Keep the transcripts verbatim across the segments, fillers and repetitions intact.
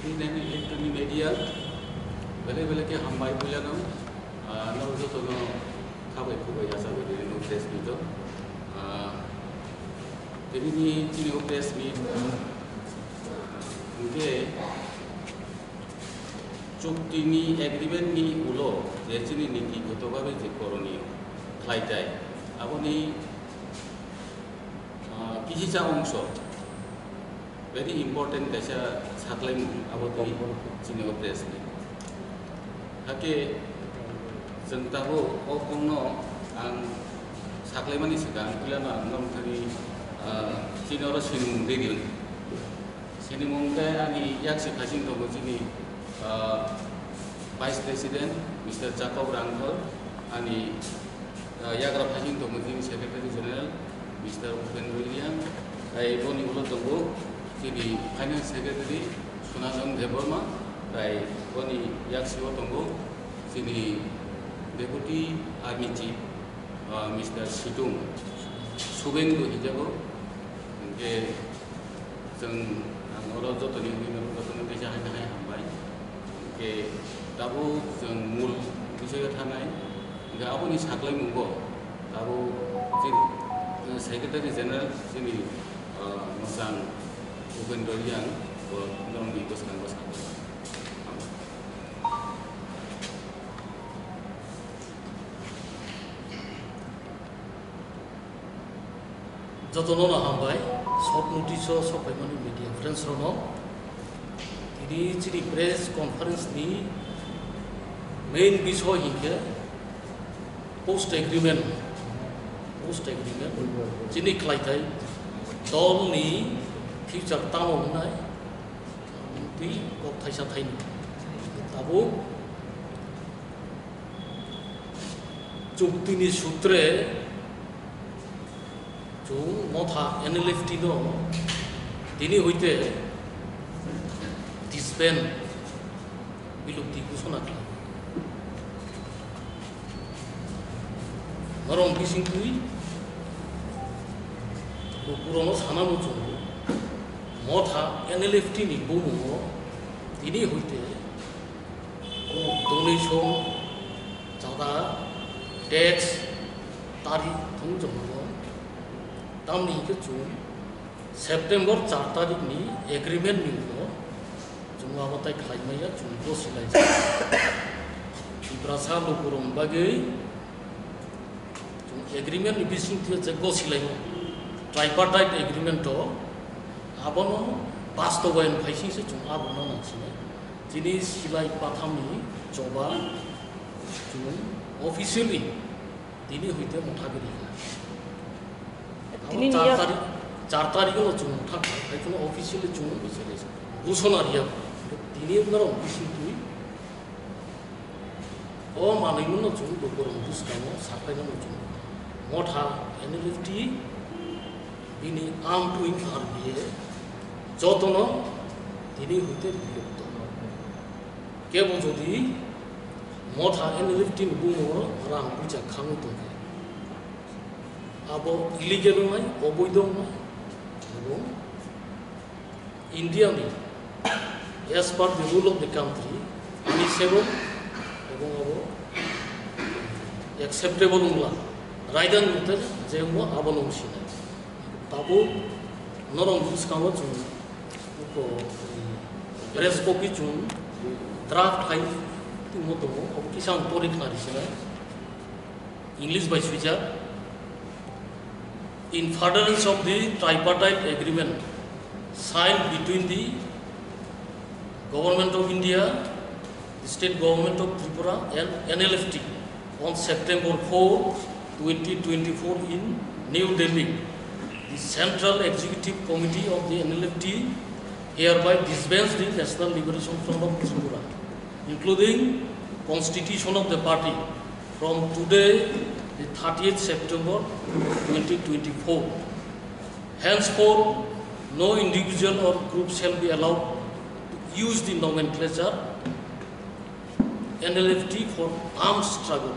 Electronic media, belai belai khe hambai puilano, ah, no jotono khabai khubai yachago tini no press meet o. Ah, tini ni chini o press meet, ah, hwnkhe chukti ni agreement ni ulo je chini niti goto babe je koroniyo khlai tai, aboni, ah, kisi cha ongso. Very important kaisa saklaimung abo twi chini o press ni. Hakhe chwng tabuk o kokno ang saklaimani swkang puilano ang norok thani, ah, chini oro sinimung twi rio. Sinimung khe ani yaksi phasing tongo chini, ah, Vice President Mister Jacob Rangthor, ani ah, yagra phasing tongo chini Secretary General Mister Upendra Reang, tai boni ulo tongo chini Finance Secretary Sunandan Debbarma, tai boni yaksio tongo chini Deputy Army Chief, ah, Mister Situng Subengdu hijago, hwnkhe Chwng, ang oro jotoni wngwi norok jotono teisa hai hai hambai. Hwnkhe tabuk chwng mul bisoyo thanai. Hwnkhe aboni saklaimungo tabuk chini, uh, Secretary General chini, uh, mwchang Upendra Reang bo norokni bwskango saklai. Jotono no hambai, short notice o sokphaimani media friends rokno. Tini chini press conference ni main bisoy hinkhe post agreement, post agreement chini khlaitai dol ni future tamo hwnai twi kok thaisa thaini. Tabuk chukti ni sutre chwng motha N L F T no tini hoite disband, bilupti ghosona khlai. Norok bising twi bo purono sana muchungo motha N L F T ni bumungo tini hoite Donation, chada, tax, tari thung jongno. Tamni hwnkhe chwng September char tarik ni agreement ni ulo chwng abo tai khlai maya chwng go silai. Tiprasa lukurok bagwi Chwng agreement ni bising twi je go silaimo, tripartite agreement o abono bastobayan phaising se chwng abono nang sinai. Chini silai pathamni choba chwng officially tini hoite motha giri kha. Abo Tini char niya- tarik, char tarik o chwng motha kha, hai kheno officially chwng ghosona riya. Tini norok bising twi O manwino chwng lukurokni bwskango sakhlainano chwng motha N L F T bini amtwing R B A jotono tini hoite bilupto. Kebo jodi motha N L F T ni bumungo rang puisa khangwi tongkhe, abo illegal wngnai, oboidho wngnai, ebong India ni as per the rule of the country, punishable ebong abo acceptable wngla, raida wngte je wngmo abono wngsinai. Tabuk norok bwskango chwng uko press copy chwng draft hai tongmo tongo, obo kisa ang pori khna risinai. English bai swijak, in furtherance of the tripartite agreement signed between the Government of India, the State Government of Tripura and N L F T on September four, twenty twenty-four in New Delhi, the Central Executive Committee of the N L F T hereby disband the National Liberation Front of Tripura, including constitution of the party from today, the thirtieth September twenty twenty-four. Henceforth, no individual or group shall be allowed to use the nomenclature N L F T for armed struggle.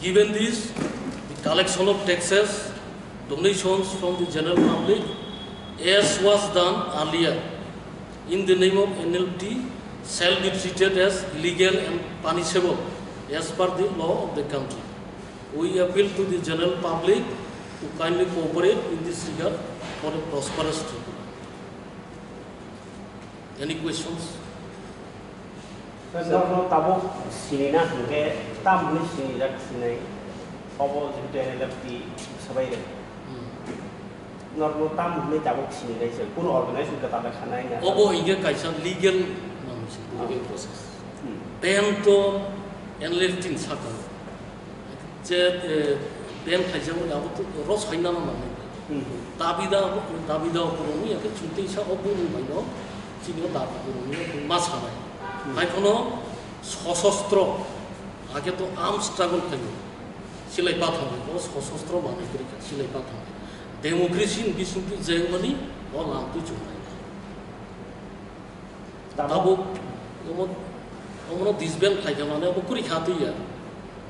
Given this, the collection of taxes, donations from the general public, as was done earlier, in the name of N L T shall be treated as illegal and punishable as per the law of the country. We appeal to the general public to kindly cooperate in this regard for a prosperous Tripura. Any questions? Sir, norok tabuk sinina hwnkhe tam hwnwi sinijak sinai obo jehetu N L F T sabai rw. Hmm. Norok tam hwnwi tabuk sinai se kuno organization ka tabuk khanai na. Obo hwnkhe kaisa legal manwi se, legal process. Hmm. Ban to N L F T ni saka. Je, eh, ban khaijak wngkha, abo to ro soinano nangnai. Hmm. Dabi da, dabi da kwrwngwi ya khe chwng teisa o bumung bai no chini o dabi kwrwngwi ma sanai. Hmm. Hai kheno sosostro, age to arm struggle khaio. Silai pathang bai, o sosostro manwi kwrwi kha, silai pathang bai. Democracy ni bisingtwi jengmani o lamtwi chwngnai. Tabuk omo, omono disband khlaikha mane obo kwrwi kha twi ya.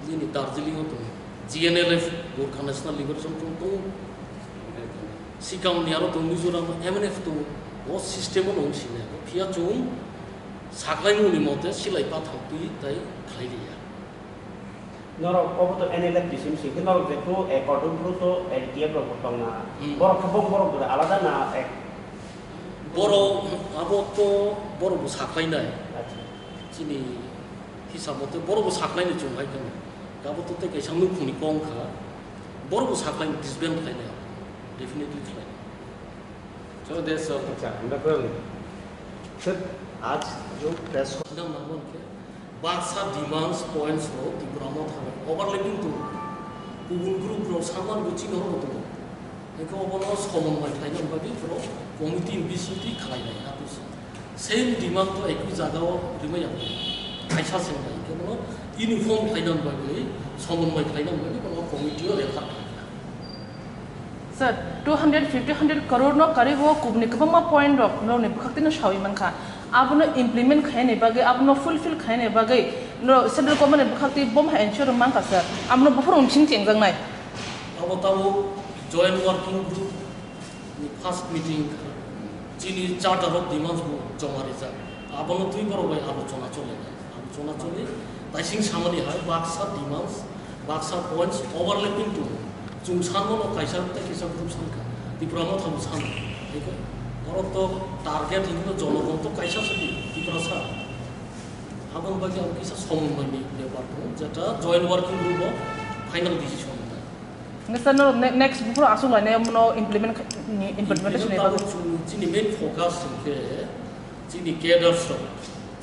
Nini Darjeeling o tongo. G N L F, Gorkha National Liberation Front tongo. Sikang ni aro tongo Mizoram o M N F tongo. O system o nung sini. Phiya chwng saklaimung ni mote silai pathang twi tai khlai liya. Norok obo to N L F T simi sing khe norok jephru according phru to L T F rok bo tongna. Hmm. Borok khe bong borok bwrwi alada na ek. Borok abo to borok bo saklainai. Acha. Chini hisab mote borok bo saklainai chwng hai kheno. Abo to tei kaisa nukhungni kong kha. Borok bo saklainai disband khlainai. Definitely khlainai. So that's all. Acha, hwnba kwrwng. Sir, aaj jo press Nang nang khe. Baksa demands points rok Tipra Motha bai overlapping tongo. Kubun group rok samani bo chini oro tongo. Hingke obono somonmoi khlaina bagwi borok committee ni bisingtwi khlainai abo se. Same demand to ekui jaga o rimai ya. Kaisa se bai hingke bono uniform khlaina bagwi somonmoi khlaina bagwi bono committee o refer khlainai. Sir, two hundred fifty, hundred crore no karibo kubni kwbangma point rok norokni bwkhaktino sawi mankha. Abono implement khainani bagwi, abono fulfill khainani bagwi no central government ni bwkhaktwi bomo hai ensure mankha sir. Abono buphuru bising chengjaknai. Abo tabuk joint working group ni first meeting chini charter of demands bo joma rijak. Abono twi borok bai alochona chole. Alochona chole. Taising samani hai baksa demands, baksa points overlapping tongo. Chwng sanmano kaisa tei kisa group sankha. Tipra Motha bo sano. Eko, borok to target hwnwi jonogon to kaisa se di, Tiprasa. Aboni bagwi ang kisa somonmoi ni bepar tongo, jeta joint working group o final decision wngnai. Noksa no ne-, next buphuru aswk lainai abono implement kha-, ni implementation ni bagwi. Implement tabuk chwng chini main focus hwnkhe chini cadres rok,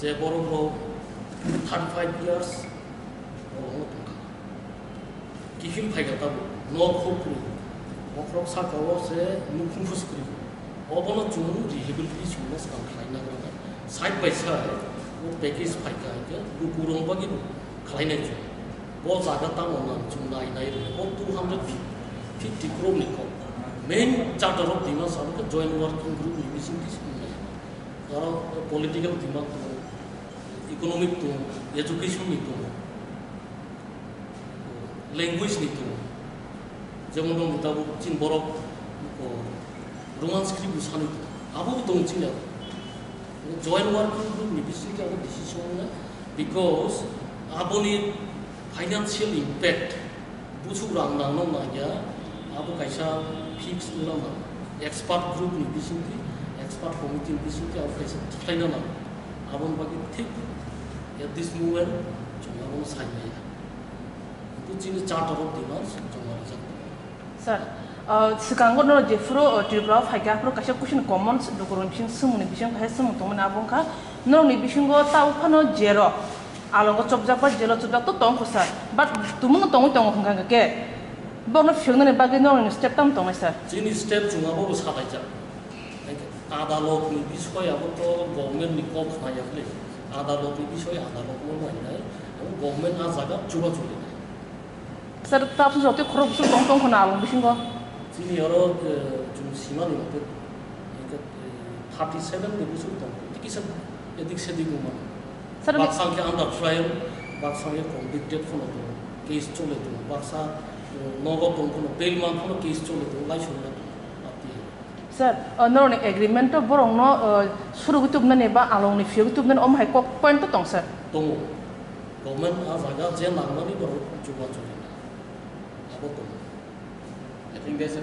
je borok rok thirty five years borok no tongkha. Kiphil phaikha tabuk nok huk kwrwi, bokhorok saka o se nukhung phus kwrwi. Obono chwng rehabilitation no swkang khlai nagra. Side by side o package phaikha hwnkhe lukurok bagwi bo khlainai chwng. Bo jaga tamo nang chwng nai nai rw o two hundred fifty crore ni kok. Main charter of Dimasa hwnkhe joint working group ni bising twi swkang nai. Oro political demand tongo, economic tongo, education ni tongo. Language ni tongo. Jemon rok ni tabuk chini borok, o, Roman script bo sanwi tongo. Abo bo tongo chini abo. Joint working group ni bisingtwi abo decision wngnai, because aboni financial impact buchuk rang nangno nangya, abo kaisa fix wngna nang. Expert group ni bisingtwi, expert committee ni bisingtwi abo kaisa thikhlaina nang. Aboni bagwi thik at this moment chwng abono sai maya. Hwnkhe chini charter of demands joma rijak tongo. Sir, uh, swkango norok jephuru, uh, Tripura o phaikha, aphuru kaisa question common lukurokni bising swngmungni bising kaisa swngmung tongmani, abo wngkha norokni bisingo tabuk phano jerok alongo chopjak ba jelo chopjak to tongkho sir, but tumungno tongwi tongo hwnkha hwnkhe borokno phiyoknani bagwi norokni step tamo tongnai sir? Chini step chwng abo bo salaijak. Adalotni bisoi abo to government ni kok khna ya khle. Adalotni bisoi adalotno nainai, abo government a jaga chubachu rinai. Sir, ta apni jotoi khorok bwswk tong tong khna along bisingo? Chini oro, eh, chwng simani mote, eh, thirty seven ni bwswk tong, tei kisa edik sedik wng mano. Sir, baksa hwnkhe under trial, baksa hwnkhe convicted phano tongo, case chole tongo, baksa, eh, nogo tong phano, bail man phano case chole tongo, laisong ya tongo, apni. Sir, uh, norokni agreement o borokno uh, surugwi tubnani ba alongni phiyogwi tubnani omo hai kok point to tong sir. Tongo. Government a jaga je nangmani borok chuba chuba. Abo tongo. I think that's a